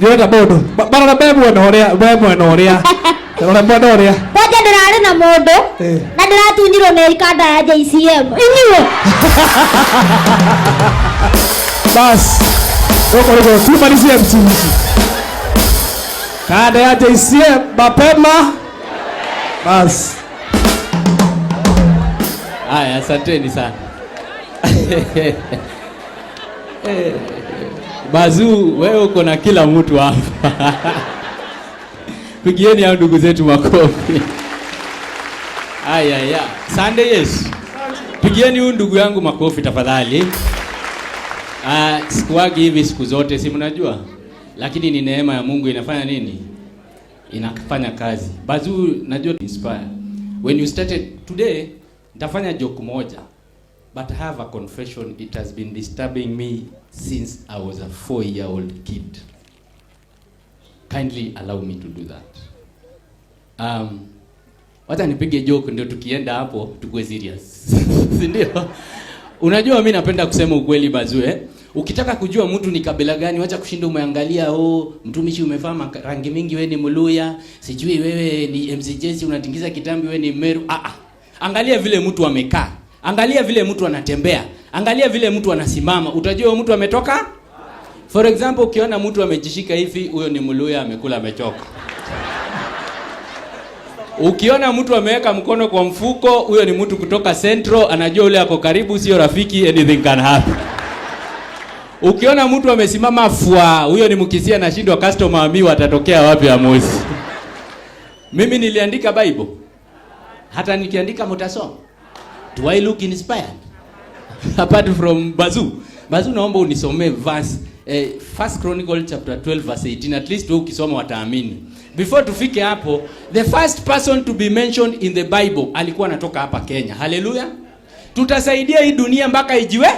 Ndĩrenda mũndũ. Marora me mwena ũrĩa, me mwena ũrĩa. Rora mwena ũrĩa. Kwanja ndĩrarĩ na mũndũ na ndĩratunyirwo nĩ ikanda ya JCM. Inyuĩ. Bas. Gũkũ nĩguo tumanicie mtumishi. Kanda ya JCM mapema. Bas. Haya, asanteni sana. Bazu, wewe uko na kila mtu hapa. Pigieni hao ndugu zetu makofi. Haya ya. Sunday yes. Pigieni huyu ndugu yangu makofi tafadhali. Sikuwagi hivi siku zote, si mnajua? Lakini ni neema ya Mungu inafanya nini? Inafanya kazi. Bazu, najua inspire. When you started today, nitafanya joke moja. But I have a confession, it has been disturbing me since I was a 4-year-old kid. Kindly allow me to do that. Wacha nipige joke ndio tukienda hapo tukue serious. Si ndio? Unajua mimi napenda kusema ukweli Bazu, eh? Ukitaka kujua mtu ni kabila gani, wacha kushinda umeangalia, oh, mtumishi umevaa rangi mingi, wewe ni Mluya, sijui wewe ni MC Jesse unatingiza kitambi, wewe ni Meru. Angalia vile mtu amekaa. Angalia vile mtu anatembea. Angalia vile mtu anasimama. Utajua mtu ametoka? For example, ukiona mtu amejishika hivi, huyo ni Mluya, amekula amechoka. Ukiona mtu ameweka mkono kwa mfuko, huyo ni mtu kutoka Central, anajua ule ako karibu, sio rafiki, anything can happen. Ukiona mtu amesimama fwa, huyo ni Mkisia, anashindwa customer ami watatokea wapi Amosi. Mimi niliandika Bible. Hata nikiandika mtasoma. Do I look inspired? Apart from Bazu. Bazu, naomba unisomee verse, First Chronicle chapter 12 verse 18. At least wewe ukisoma wataamini. Before tufike hapo, the first person to be mentioned in the Bible alikuwa anatoka hapa Kenya. Hallelujah. Tutasaidia hii dunia mpaka ijiwe.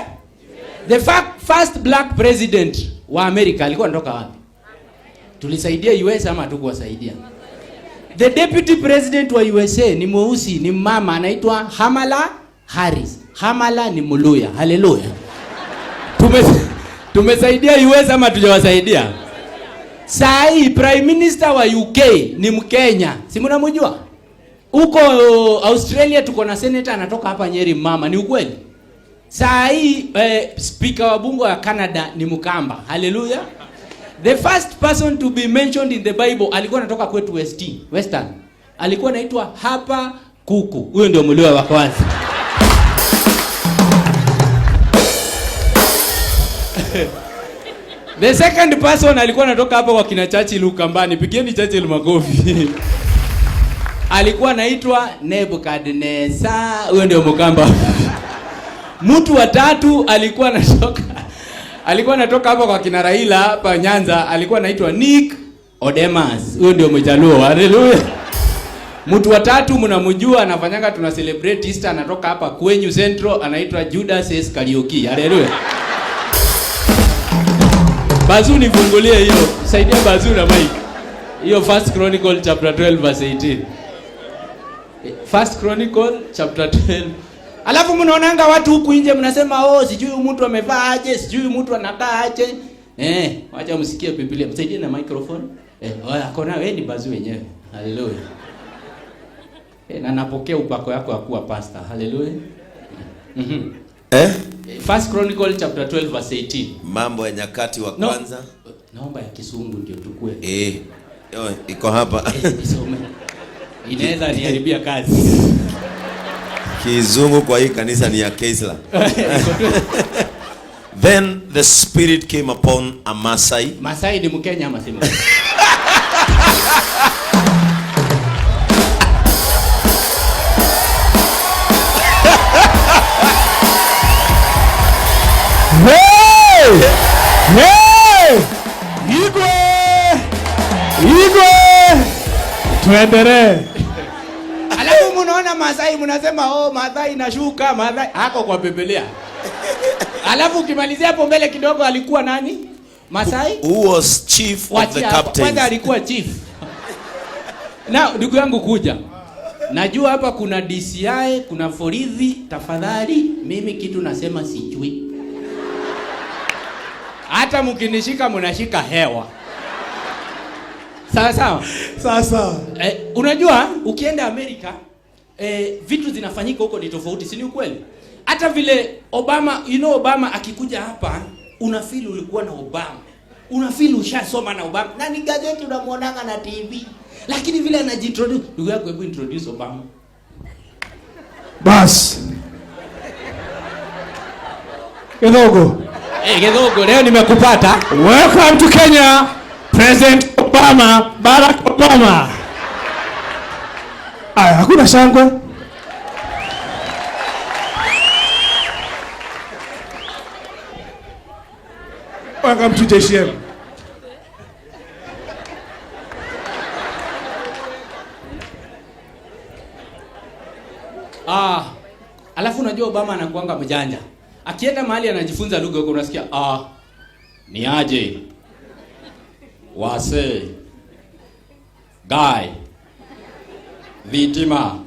The first black president wa America alikuwa anatoka wapi? Tulisaidia US ama hatukuwasaidia? The deputy president wa USA ni mweusi, ni mama, anaitwa Kamala Harris. Kamala ni Mluya. Hallelujah. Tumesaidia US ama hatujawasaidia? Saa hii Prime Minister wa UK ni Mkenya. Si mnamjua? Huko Australia tuko na senator anatoka hapa Nyeri, mama, ni ukweli? Saa hii speaker wa bunge wa Canada ni Mkamba. Hallelujah. The first person to be mentioned in the Bible alikuwa anatoka kwetu West, Western. Alikuwa anaitwa Hapa Kuku. Huyo ndio Mluya wa kwanza. The second person alikuwa anatoka hapa kwa kina Churchill Ukambani. Pigieni Churchill makofi. Alikuwa anaitwa Nebuchadnezzar. Huyo ndio Mkamba. Mtu wa tatu alikuwa anatoka hapa kwa kina Raila hapa Nyanza, alikuwa anaitwa Nick Odemas. Huyo ndio Mjaluo. Hallelujah. Mtu wa tatu mnamjua, anafanyanga tuna celebrate Easter, anatoka hapa kwenyu Central, anaitwa Judas Iscariot. Hallelujah. Bazu, nifungulie hiyo. Saidia Bazu na mic. Hiyo First Chronicle chapter 12 verse 18. First Chronicle chapter 12. Alafu mnaonanga watu huku nje mnasema, oh, sijui mtu amevaa aje, sijui mtu anakaa aje. Wacha msikie Biblia. Msaidie na microphone. Akona wewe ni Bazu wenyewe. Hallelujah. Na napokea upako yako ya kuwa pastor. Hallelujah. First Chronicle chapter 12 verse 18. Mambo ya Nyakati wa No. kwanza. Naomba ya Kisungu ndio tukue. Yo, iko hapa. Isome. Inaweza niharibia kazi. Kizungu kwa hii kanisa ni ya Keisla. Then the spirit came upon Amasai. Masai ni Mkenya ama si Mkenya? Hey! Hey! Igwe! Igwe! Tuendelee. Alafu mnaona Masai mnasema, oh, Masai inashuka, Masai hako kwa Biblia. Alafu ukimalizia hapo mbele kidogo alikuwa nani? Masai? Who was chief of the Wachia hapo. captains? Kwanza alikuwa chief. Na ndugu yangu kuja. Najua hapa kuna DCI, kuna Forithi, tafadhali mimi kitu nasema sijui. Hata mkinishika mnashika hewa. Sawa sawa. Sasa Unajua ukienda Amerika, vitu zinafanyika huko ni tofauti, si ni ukweli? Hata vile Obama, Obama akikuja hapa, unafeel ulikuwa na Obama. Unafeel ushasoma na Obama. Na ni gazeti unamuonanga na TV. Lakini vile anajiintroduce, ndugu yako, hebu introduce Obama. Bas. Kidogo. Kidogo leo nimekupata. Welcome to Kenya, President Obama, Barack Obama. Aya, hakuna shangwe. Welcome to JCM. Alafu unajua Obama anakuanga mjanja. Akienda mahali anajifunza lugha huko, unasikia, ni aje? Wase. Guy. Vitima.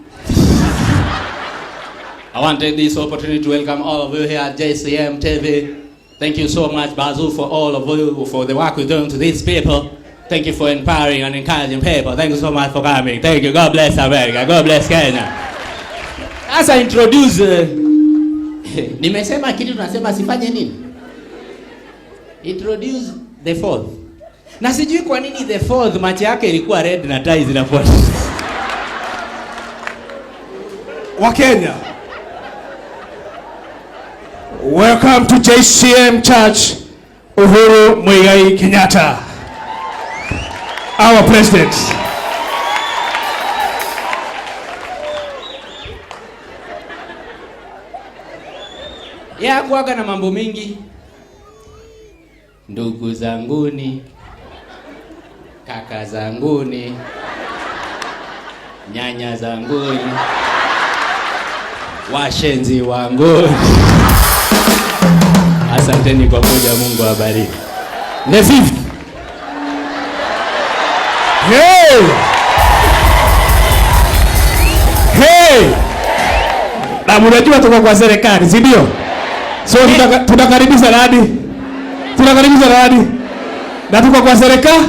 I want to take this opportunity to welcome all of you here at JCM TV. Thank you so much, Bazu, for all of you, for the work you're doing to these people. Thank you for empowering and encouraging people. Thank you so much for coming. Thank you. God bless America. God bless Kenya. Sasa introduce, nimesema kitu tunasema sifanye nini? Introduce the fourth. Na sijui kwa nini the fourth macho yake ilikuwa red na tai zinafuata. Wa Kenya. Welcome to JCM Church, Uhuru Muigai Kenyatta, our president. Yeye hakuwaga na mambo mingi. Ndugu zanguni, kaka zanguni, nyanya zanguni, washenzi wangu. Asanteni kwa kuja, Mungu awabariki. The fifth. Hey! Hey! Na mnajua tuko kwa serikali, si ndio? So tunakaribisha nani? Tunakaribisha nani? Na tuko kwa serikali?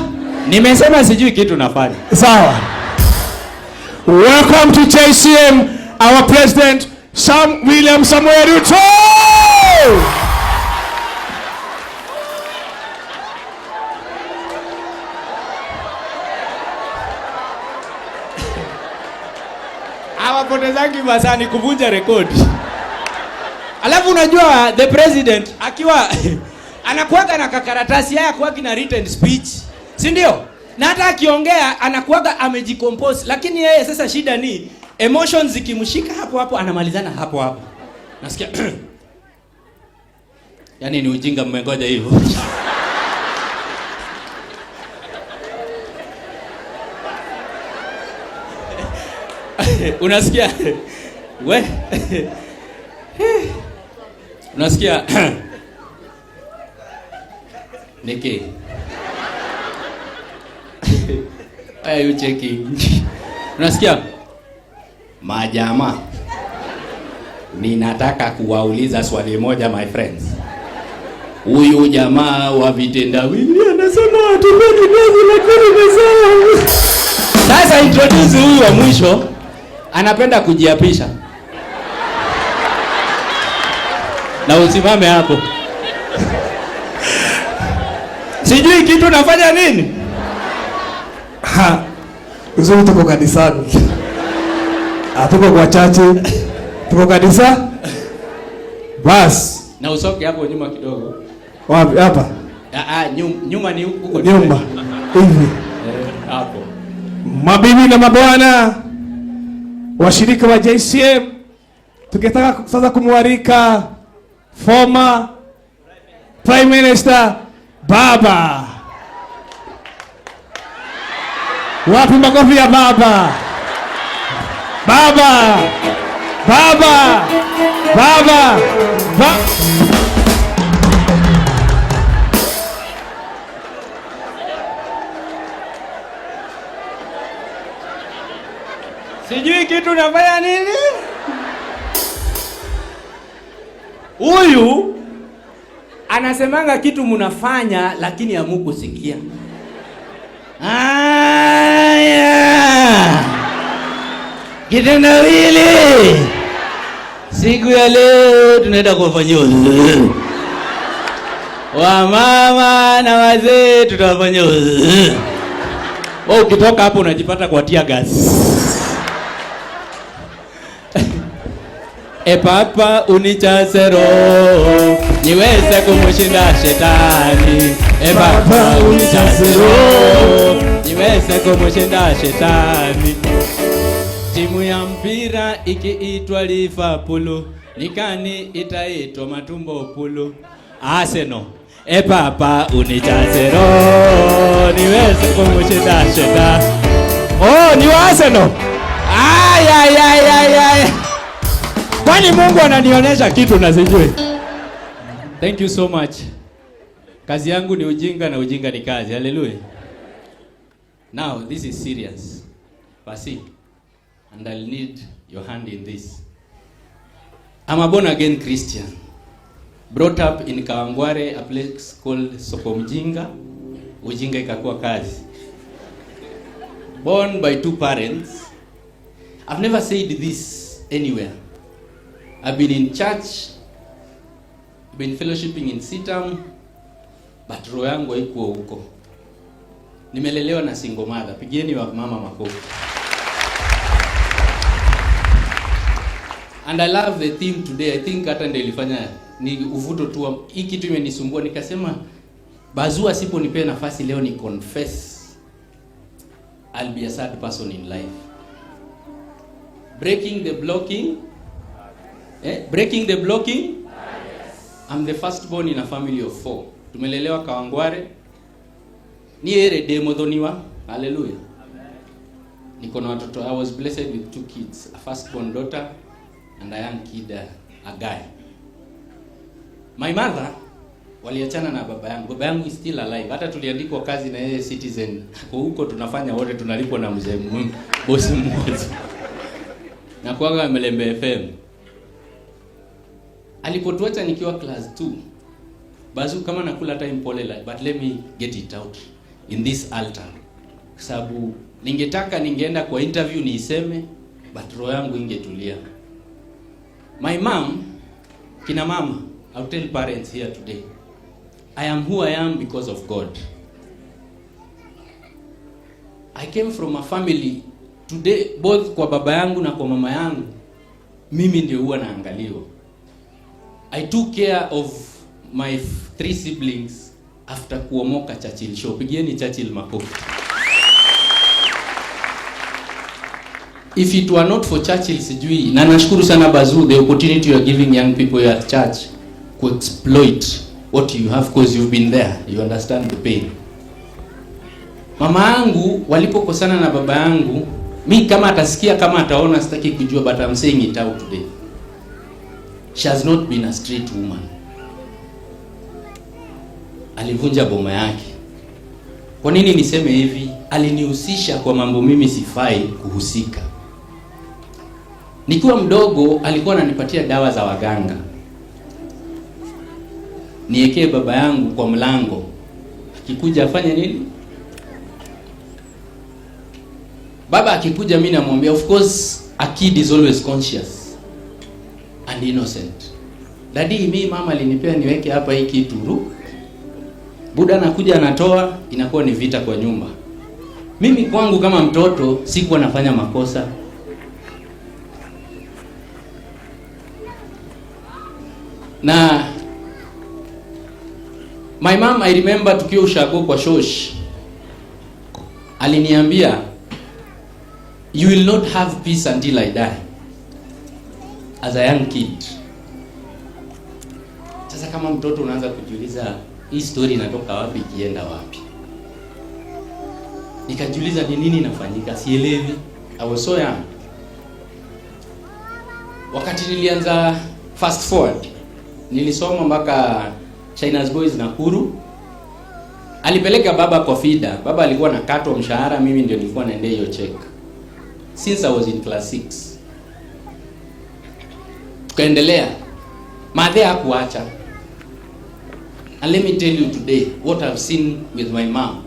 Nimesema sijui kitu nafanya. Sawa. Welcome to JCM, our president Sam William Samoei Ruto. Hawapotezangi masaa, ni kuvunja rekodi. Alafu unajua the president akiwa anakuwaga na kakaratasi yake, hakuwagi na written speech, si ndio? Na hata akiongea anakuwaga amejicompose, lakini yeye sasa shida ni emotions zikimshika hapo hapo anamalizana hapo hapo. Nasikia yaani ni ujinga mmengoja hivyo. Unasikia? We. Unasikia? Niki. Why are you checking? Unasikia? Majamaa, ninataka kuwauliza swali moja, my friends. Huyu jamaa wa vitendawili anasema hatupendi kazi, lakini nimesahau. Sasa introduce huyu wa mwisho, anapenda kujiapisha. Na usimame hapo. Sijui kitu nafanya nini? Ha. Uzuri tuko kanisani. Hatuko kwa chache. Tuko kanisa. Bas. Na usoke hapo nyuma kidogo. Wapi hapa? Nyuma ni huko. Nyuma. Hivi. Hapo. Mabibi na mabwana, washirika wa JCM, tukitaka sasa kumwalika former Prime Minister Baba. Wapi makofi ya Baba? Baba! Baba! Baba! Sijui kitu nafanya nini? Huyu anasemanga kitu mnafanya lakini hamukusikia. Aya, kitendawili, siku ya leo tunaenda kuwafanyia wamama na wazee, tutawafanyia. Wewe ukitoka hapo unajipata kwa tear gas. E Papa, unijaze roho niweze kumshinda shetani. E Papa, unijaze roho niweze kumshinda shetani. Timu ya mpira ikiitwa Liverpool, nikani itaitwa matumbo pulu? Arsenal. E Papa, unijaze roho niweze kumshinda shetani. Oh, ni wa Arsenal. Ay, ay, ay, ay, ay. Kwani Mungu ananionyesha kitu na sijui. Thank you so much. Kazi yangu ni ujinga na ujinga ni kazi. Hallelujah. Now, this is serious. Basi, and I'll need your hand in this. I'm a born again Christian. Brought up in Kawangware, a place called Soko Mjinga. Ujinga ikakuwa kazi. Born by two parents. I've never said this anywhere. I've been in church, been fellowshipping in CITAM, but roho yangu haikuwa huko. Nimelelewa na single mother. Pigieni wa mama makofi. And I love the theme today. I think hata ndio ilifanya ni uvuto tu. Hii kitu imenisumbua, nikasema Bazua asiponipea nafasi leo ni confess, I'll be a sad person in life. Breaking the blocking. Breaking the blocking. I'm the first born in a family of 4. Tumelelewa Kawangware. Ni ere demothoniwa. Hallelujah. Niko na watoto. I was blessed with 2 kids, a firstborn daughter and a young kid, a guy. My mother waliachana na baba yangu. Baba yangu is still alive. Hata tuliandikwa kazi na yeye Citizen. Kwa huko tunafanya wote, tunalipwa na mzee bosi mmoja. Na kuanga Melembe FM. Alipotuacha nikiwa class 2. Bazu, kama nakula time pole, but let me get it out in this altar. Kwa sababu ningetaka ningeenda kwa interview niiseme, but roho yangu ingetulia. My mom, kina mama, I'll tell parents here today, I am who I am because of God. I came from a family today, both kwa baba yangu na kwa mama yangu, mimi ndio huwa naangaliwa. I took care of my 3 siblings after kuomoka Churchill Show. Pigieni Churchill makofi. If it were not for Churchill, sijui. Na nashukuru sana Bazu, the opportunity you are giving young people here at church to exploit what you have, because you've been there. You understand the pain. Mama yangu walipokosana na baba yangu, mi kama atasikia kama ataona sitaki kujua, but I'm saying it out today. She has not been a straight woman. Alivunja boma yake. Kwa nini niseme hivi? Alinihusisha kwa mambo mimi sifai kuhusika. Nikiwa mdogo alikuwa ananipatia dawa za waganga. Niekee baba yangu kwa mlango. Akikuja afanye nini? Baba akikuja mimi namwambia, of course a kid is always conscious and innocent. Daddy, mimi mama alinipea niweke hapa hii kitu. Buda anakuja anatoa, inakuwa ni vita kwa nyumba. Mimi kwangu kama mtoto sikuwa nafanya makosa. Na my mom, I remember tukiwa ushago kwa shosh, aliniambia, you will not have peace until I die. As a young kid. Sasa kama mtoto unaanza kujiuliza hii story inatoka wapi ikienda wapi? Nikajiuliza ni nini inafanyika, sielewi. I was so young. Wakati nilianza fast forward, nilisoma mpaka China's Boys Nakuru. Alipeleka baba kwa FIDA. Baba alikuwa anakatwa mshahara, mimi ndio nilikuwa naendea hiyo check. Since I was in class 6. Tukaendelea. Madhe hakuacha. And let me tell you today what I've seen with my mom.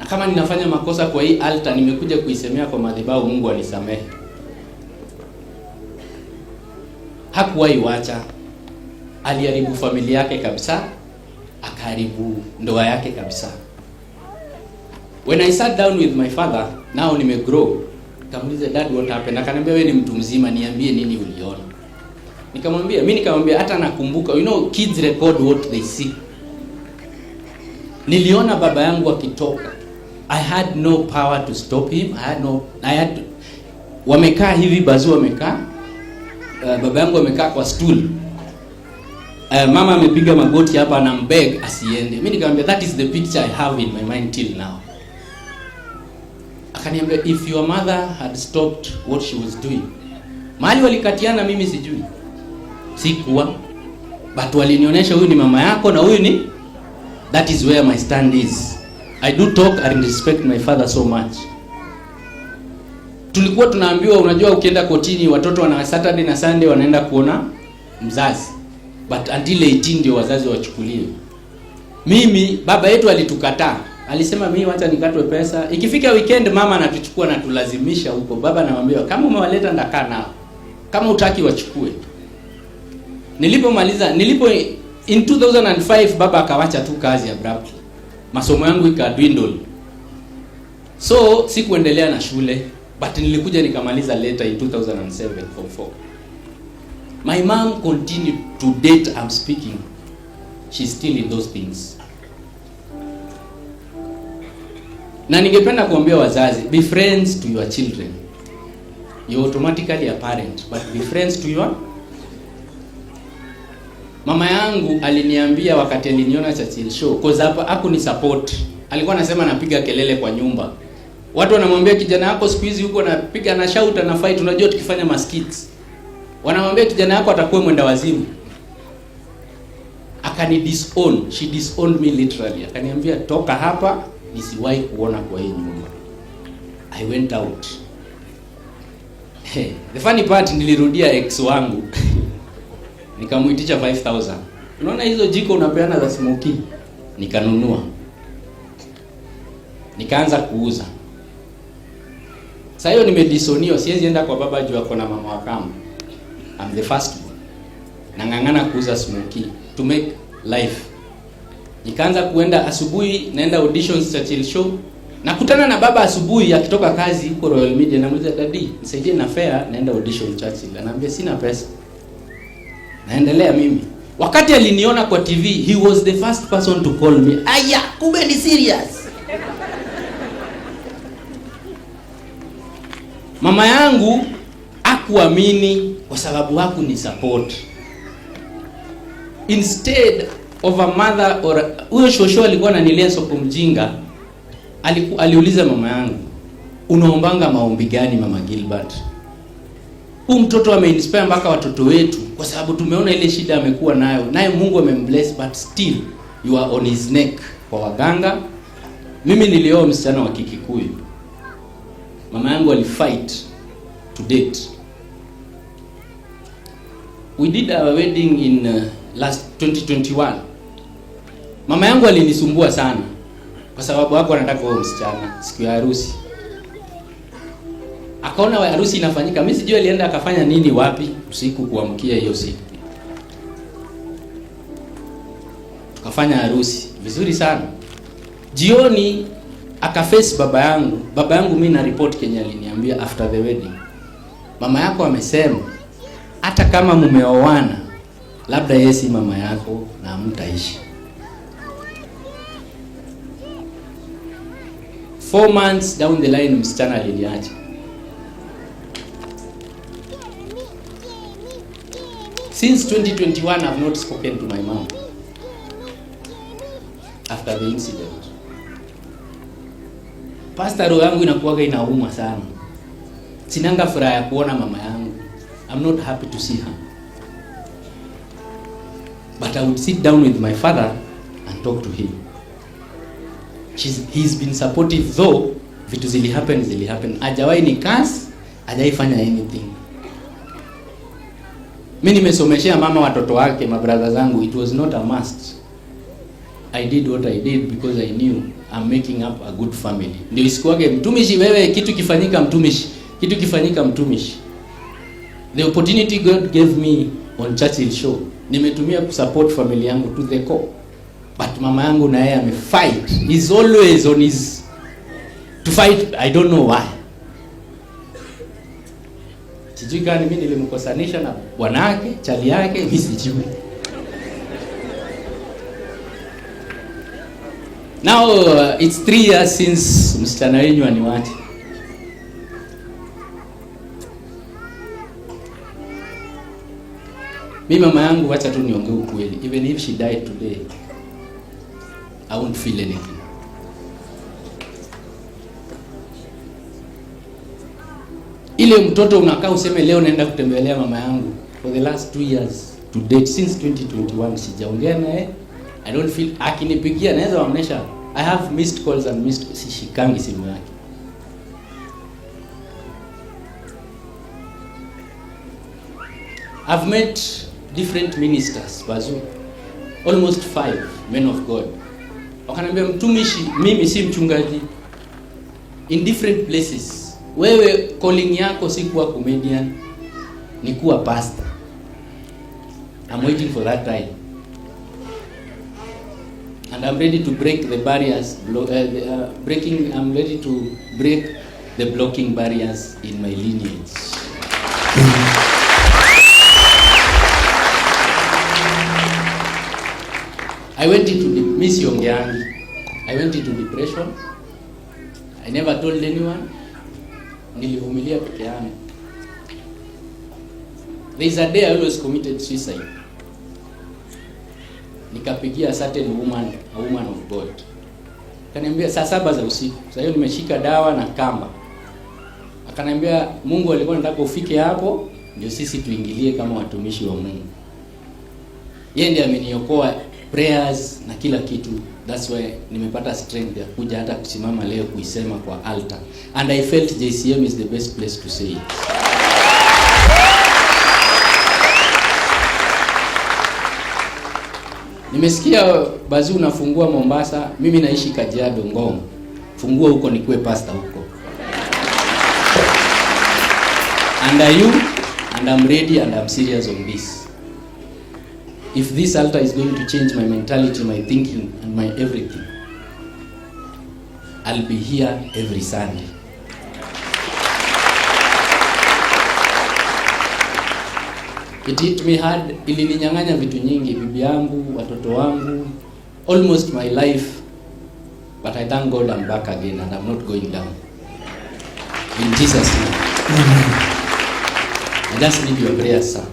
Na kama ninafanya makosa kwa hii altar, nimekuja kuisemea kwa madhabahu, Mungu anisamehe. Hakuwahi wacha. Aliharibu familia yake kabisa, akaharibu ndoa yake kabisa. When I sat down with my father, now nimegrow, nikamuuliza, "Dad, what happened?" Akaniambia, "Wewe ni mtu mzima, niambie nini uliona." Nikamwambia, mimi nikamwambia hata nakumbuka, kids record what they see. Niliona baba yangu akitoka. I had no power to stop him. I had no I had to, wamekaa hivi, bazu wamekaa. Baba yangu amekaa kwa stool. Mama amepiga magoti hapa, anambeg asiende. Mimi nikamwambia, "That is the picture I have in my mind till now." Akaniambia, "If your mother had stopped what she was doing." Mahali walikatiana mimi sijui. Sikuwa. But walinionyesha huyu ni mama yako na huyu ni. That is where my stand is. I do talk and respect my father so much. Tulikuwa tunaambiwa, unajua, ukienda kotini watoto wana Saturday na Sunday wanaenda kuona mzazi. But until 18 ndio wazazi wachukuliwe. Mimi baba yetu alitukataa. Alisema, "Mimi wacha nikatwe pesa." Ikifika weekend mama anatuchukua na tulazimisha huko. Baba anamwambia, "Kama umewaleta ndakaa nao. Kama utaki wachukue." Nilipomaliza, nilipo in 2005 baba akawacha tu kazi abruptly. Masomo yangu ika dwindle. So sikuendelea na shule, but nilikuja nikamaliza later in 2007 form 4. My mom continued to date I'm speaking. She's still in those things. Na ningependa kuambia wazazi, be friends to your children. You're automatically a parent, but be friends to your. Mama yangu aliniambia wakati aliniona Churchill Show, cause hapa hakuni support. Alikuwa anasema napiga kelele kwa nyumba. Watu wanamwambia, "Kijana yako siku hizi huko anapiga na shout na fight," unajua tukifanya maskits. Wanamwambia, "Kijana yako atakuwa mwenda wazimu." Akani disown, she disowned me literally. Akaniambia, "Toka hapa, nisiwahi kuona kwa hii nyumba." I went out. Hey, the funny part, nilirudia ex wangu. Nikamuitisha 5000. Unaona hizo jiko unapeana za smoky? Nikanunua. Nikaanza kuuza. Sasa hiyo nimedisowniwa, siwezi enda kwa baba juu ako na mama wa kambo. I'm the first born. Nang'ang'ana kuuza smoky to make life. Nikaanza kuenda asubuhi, naenda auditions Churchill Show. Nakutana na baba asubuhi akitoka kazi huko Royal Media, namuuliza, "Daddy, nisaidie na fare, naenda audition Churchill." Anaambia, "Sina pesa." Naendelea mimi. Wakati aliniona kwa TV, he was the first person to call me. "Aya, kumbe ni serious." Mama yangu hakuamini kwa sababu hakuni support. Instead of a mother or huyo shosho alikuwa ananilea soko mjinga, aliuliza mama yangu, "Unaombanga maombi gani, Mama Gilbert? Huu mtoto ameinspire mpaka watoto wetu, kwa sababu tumeona ile shida amekuwa nayo, naye Mungu amembless, but still you are on his neck kwa waganga." Mimi nilioa msichana wa Kikikuyu. Mama yangu alifight to date. We did our wedding in last 2021. Mama yangu alinisumbua sana kwa sababu hapo anataka huyo msichana siku ya harusi. Akaona harusi inafanyika, mimi sijui alienda akafanya nini wapi usiku kuamkia hiyo siku. Tukafanya harusi vizuri sana. Jioni akaface baba yangu. Baba yangu mimi na report Kenya aliniambia after the wedding. "Mama yako amesema hata kama mumeoana, labda yeye si mama yako na hamtaishi." 4 months down the line msichana aliniacha. Since 2021 I've not spoken to my mom after the incident. Pastor, roho yangu inakuwaga inauma sana. Sinanga furaha ya kuona mama yangu. I'm not happy to see her. But I would sit down with my father and talk to him. He's been supportive though, vitu zili happen, zili happen. Hajawahi ni curse, hajawahi fanya anything. Mimi nimesomeshea mama watoto wake, mabrother zangu, it was not a must. I did what I did because I knew I'm making up a good family. Ndio isikuwage mtumishi wewe, kitu kifanyika mtumishi, kitu kifanyika mtumishi. The opportunity God gave me on Churchill Show, nimetumia kusupport familia yangu to the core. But mama yangu na yeye amefight. He's always on his to fight, I don't know why. Sijui kama mimi nilimkosanisha na bwanake, chali yake, mimi sijui. Now it's 3 years since msichana wenyu aniwache. Mi mama yangu, wacha tu niongee ukweli, even if she died today, I won't feel anything. Ile mtoto unakaa useme leo naenda kutembelea mama yangu, for the last 2 years to date, since 2021 sijaongea naye. I don't feel, akinipigia naweza waonesha I have missed calls and missed, sishikangi simu yake. I've met different ministers, Bazu, almost 5 men of God. Wakaniambia mtumishi, mimi si mchungaji. In different places. Wewe calling yako si kuwa comedian, ni kuwa pastor. I'm waiting for that time. And I'm ready to break the barriers, I'm ready to break the blocking barriers in my lineage. I went into miss Yongeangi. I went into depression. I never told anyone. Nilivumilia peke yangu. There is a day I always committed suicide. Nikapigia a certain woman, a woman of God. Akaniambia saa 7 za usiku. Sasa hiyo nimeshika dawa na kamba. Akaniambia Mungu alikuwa anataka ufike hapo ndio sisi tuingilie kama watumishi wa Mungu. Yeye ndiye ameniokoa, prayers na kila kitu. That's why nimepata strength ya kuja hata kusimama leo kuisema kwa altar. And I felt JCM is the best place to say it. Nimesikia Bazu unafungua Mombasa, mimi naishi Kajiado Ngong. Fungua huko nikuwe pastor huko. And are you? And I'm ready and I'm serious on this. If this altar is going to change my mentality, my thinking, and my everything, I'll be here every Sunday. It hit me hard, ilininyang'anya vitu nyingi, bibi yangu, watoto wangu, almost my life. But I thank God I'm back again and I'm not going down. In Jesus' name. Amen. I just need your prayers, sir.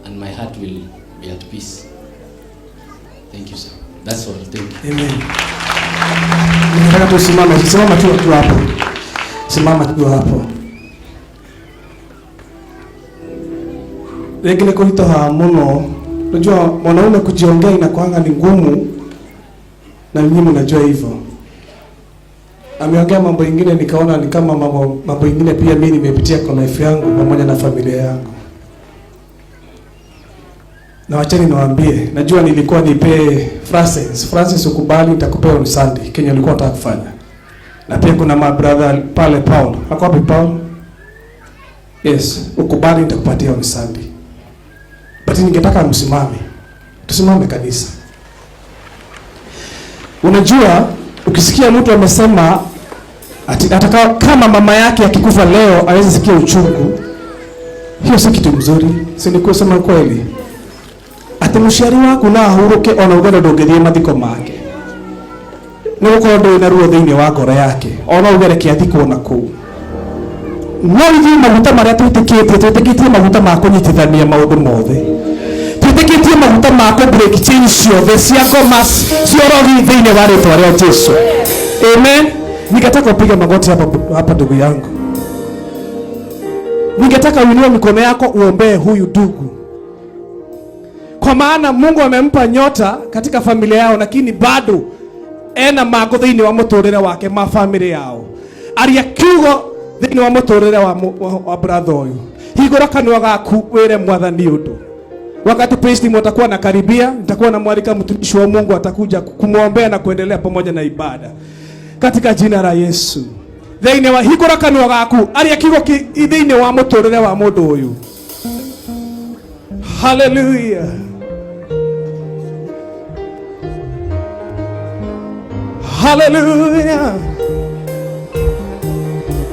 And my heart will be at peace. Thank you, sir. That's all. Thank you. Amen. Nataka tusimame, simama tu hapo. Simama tu hapo. Rĩngĩ kũritũha mũno. Unajua mwanaume kujiongea inakuanga ni ngumu, na nyinyi mnajua hivyo. Ameongea mambo ingine nikaona ni kama mambo ingine pia mimi nimepitia kwa life yangu pamoja na familia yangu. Na wacheni niwaambie, najua nilikuwa nipe Francis. Francis ukubali nitakupea on Sunday Kenya ulikuwa unataka kufanya. Na pia kuna my brother pale Paul. Ako wapi Paul? Yes, ukubali nitakupatia on Sunday. But ningetaka msimame. Tusimame kanisa. Unajua ukisikia mtu amesema ati ataka kama mama yake akikufa leo aweze sikia uchungu, hiyo si kitu mzuri. Si ni kusema kweli? Ati muciari waku na ahuruke ona uge ndũngĩthiĩ mathiko make, nĩ gũkorwo ndũrĩ na ruo thĩinĩ wa ngoro yake, ona uge reke athikwo na kũu. No ithuĩ maguta marĩa twĩtĩkĩtie, twĩtĩkĩtie maguta ma kũnyitithania maũndũ mothe, twĩtĩkĩtie maguta ma kũ break chain ciothe cia ngoma cia ũrogi thĩinĩ wa rĩtwa rĩa Jesu. Amen. Ningetaka upige magoti hapa ndugu yangu. Ningetaka uinue mikono yako uombee huyu ndugu. Kwa maana Mungu amempa nyota katika familia yao, lakini bado ena mago thĩinĩ wa mũtũrĩre wake ma family yao. Aria kiugo thĩinĩ wa mũtũrĩre wa brother ũyũ. Hingũra kanua gaku wĩre Mwathani ũndũ. Wakati praise team watakuwa nakaribia, nitakuwa namwalika mtumishi wa Mungu atakuja kumwombea na kuendelea pamoja na ibada. Katika jina la Yesu. Thĩinĩ wa hingũra kanua gaku aria kiugo thĩinĩ wa mũtũrĩre wa mũndũ ũyũ. Hallelujah. Hallelujah.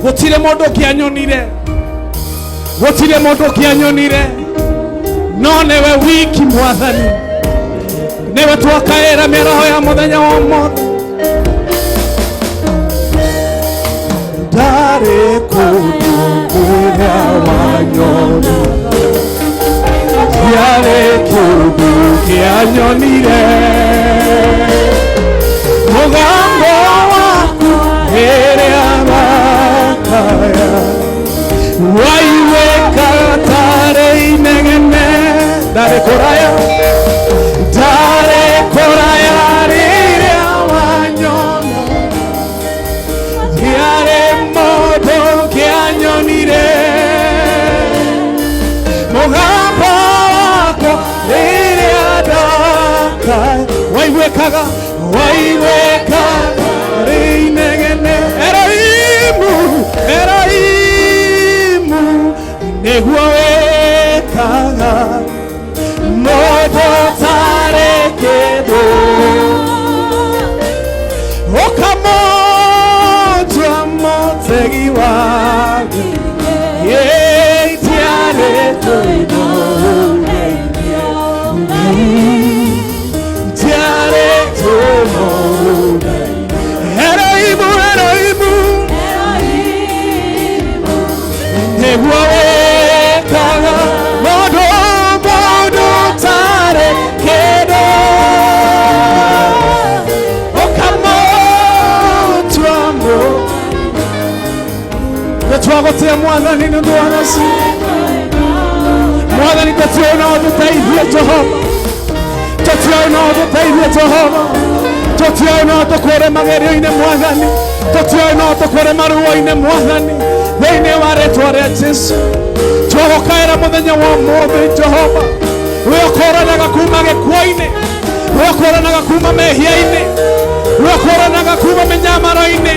Gũtirĩ mũndũ ũngĩanyonire, gũtirĩ mũndũ ũngĩanyonire, no nĩwe wiki Mwathani, nĩwe twakaĩra mĩaraho ya mũthenya wa ũmũthĩ. Ndarĩ kũndũ kũrĩa wanyonire, ndiarĩ kĩndũ kĩanyonire, mũgambo waku rĩrĩa wakaya waiguĩka tarĩ inegene. Ndarĩ kũraya, ndarĩ kũraya rĩrĩa wanyona, ndiarĩ mũndũ ũngĩanyonire, mũgambo wakwa rĩrĩa ndakaya waiguĩkaga, waiguĩkaga rĩ inegene. Eroimu, Eroimu nĩguo wĩkaga mũndũ ũtarĩ kĩndũ, ũkamũtua mũtegi wake. Itiarĩ itiarĩ Eroimu, Eroimu nĩguo wĩkaga mũndũ, mũndũ ũtarĩ kĩndũ, ũkamũtua nĩtwagũtĩa Mwathani nĩ ũndũ wa tha. Mwathani tũtiũĩ no ũtũteithie Jehova, tũtiũĩ no ũtũteithie Jehova, tũtiũĩ no tũkũre magerio-inĩ Mwathani, tũtiũĩ no tũkũre maruo-inĩ Mwathani, thĩinĩ wa rĩtwa rĩa Jesu twagũkaĩra mũthenya wa ũmũthĩ Jehova. We ũkũranaga kuma gĩkuũ-inĩ, we ũkũranaga kuma mehia-inĩ, we ũkũranaga kuma mĩnyamaro-inĩ,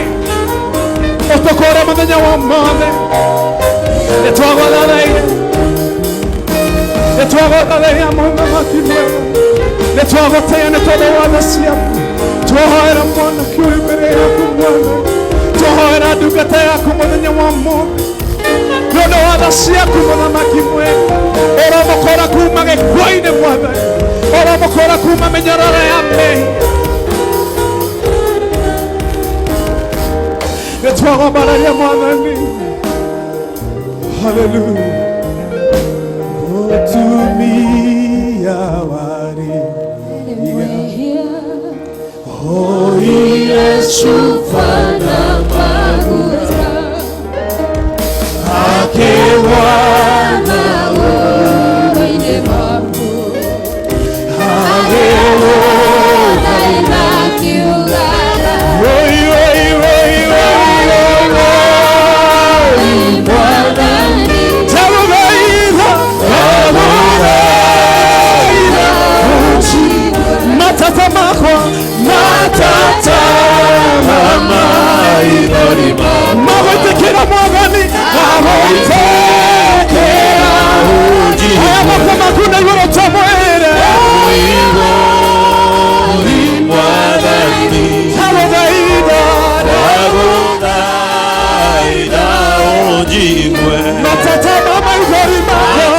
ũtũkũre mũthenya wa ũmũthĩ. Nĩtwagũthathaia, nĩtwagũthathaia mũthamaki mwega, nĩtwagũtĩĩa nĩ tondũ wa tha ciaku. Twahoera mwanake ũyũ mbere yaku Mwathani, twahoera ndungata yaku mũthenya wa ũmũthĩ nĩ ũndũ wa tha ciaku mũthamaki mwega. Ũromũkũra kuma gĩkuũ-inĩ Mwathani, ũromũkũra kuma mĩnyororo ya mehia. Nĩtwagũmbararia Mwathani. Hallelujah. Mũtumia warĩ oire cuba na maguta akĩgwa Oi, oi, oi, oi, oi, oi. Tagũthaitha, tagũthaitha, matata makwa, matata magwĩtĩkĩra Mwathani, magwĩtĩkĩra aya moko maku na igũrũ tũmwĩre tagũthaitha, matata ma maithori makwa,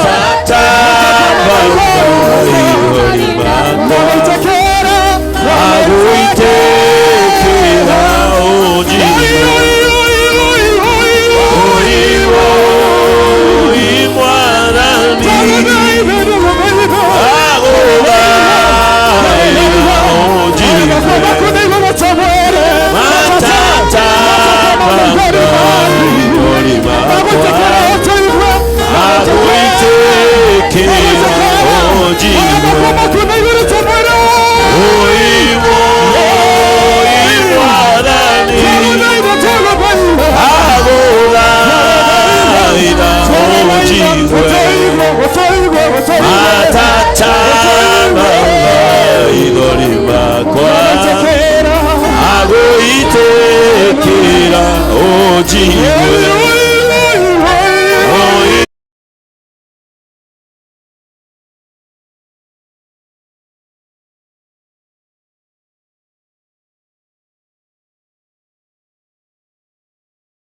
magwĩtĩkĩra, magwĩtĩkĩra. Oi, oi, oi, oi, oi, oi. Tagũthaitha, tagũthaitha.